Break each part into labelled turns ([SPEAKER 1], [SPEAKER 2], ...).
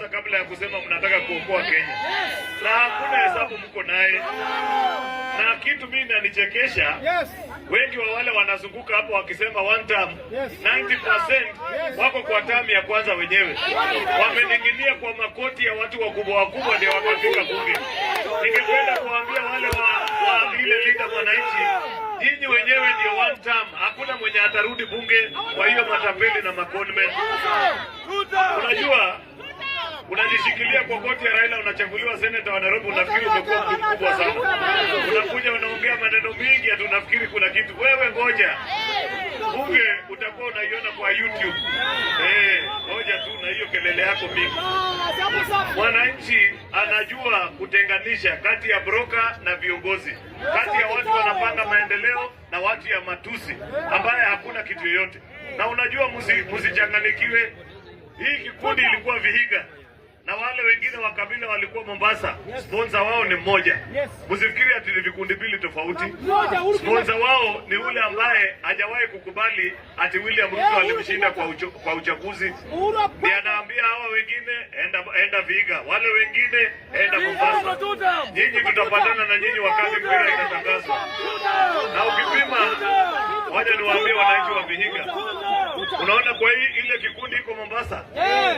[SPEAKER 1] kwanza kabla ya kusema mnataka kuokoa Kenya, na hakuna hesabu mko naye. Na kitu mimi inanichekesha, wengi wa wale wanazunguka hapo wakisema one term, 90% wako kwa term ya kwanza wenyewe, wamening'inia kwa makoti ya watu wakubwa wakubwa ndio wakafika bunge. Ningependa kuwaambia wale wa ile Linda Mwananchi, nyinyi wenyewe ndio one term, hakuna mwenye atarudi bunge kwa hiyo matapeli na maconmen. Unajua, unajishikilia kwa koti ya Raila, unachaguliwa seneta wa Nairobi, unafikiri umekuwa mtu mkubwa sana. Unakuja unaongea maneno mingi, ati unafikiri kuna kitu. Wewe ngoja bunge utakuwa unaiona kwa YouTube. Ngoja tu na hiyo kelele yako mingi. Mwananchi anajua kutenganisha kati ya broker na viongozi, kati ya watu wanapanga maendeleo na watu ya matusi ambaye hakuna kitu yoyote. Na unajua, msichanganikiwe, hii kikundi ilikuwa Vihiga na wale wengine wa kabila walikuwa Mombasa. Sponsor wao ni mmoja. Msifikiri ati ni vikundi mbili tofauti. Sponsor wao ni ule ambaye hajawahi kukubali ati William Ruto alimshinda kwa uchaguzi. Ndiye anaambia hawa wengine enda, enda Vihiga, wale wengine enda Mombasa. Nyinyi tutapatana na nyinyi wakati mpira itatangazwa. Na ukipima, wacha niwaambie wananchi wa Vihiga, unaona kwa hii ile kikundi iko Mombasa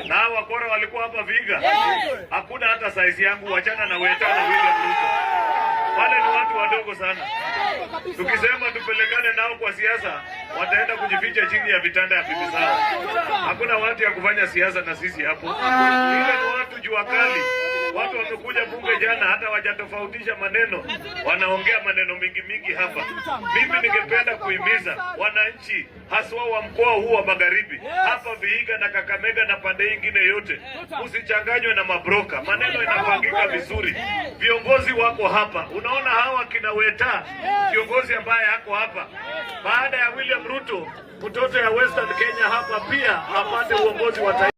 [SPEAKER 1] na hawa wakora walikuwa hapa Vihiga, hakuna hata saizi yangu, wachana na Weta na William Ruto. Wale ni watu wadogo sana. Tukisema tupelekane nao kwa siasa, wataenda kujificha chini ya vitanda ya bibi zao. Hakuna watu ya kufanya siasa na sisi hapo. Ile ni watu jua kali. Watu wamekuja bunge jana, hata hawajatofautisha maneno, wanaongea maneno mingi mingi hapa. Mimi ningependa kuhimiza wananchi haswa wa mkoa huu wa Magharibi, hapa Vihiga na Kakamega na pande ingine yote, usichanganywe na mabroka. Maneno inapangika vizuri, viongozi wako hapa. Unaona hawa kina Weta, kiongozi ambaye ako hapa baada ya William Ruto, mtoto ya Western Kenya hapa pia apate uongozi wa taifa.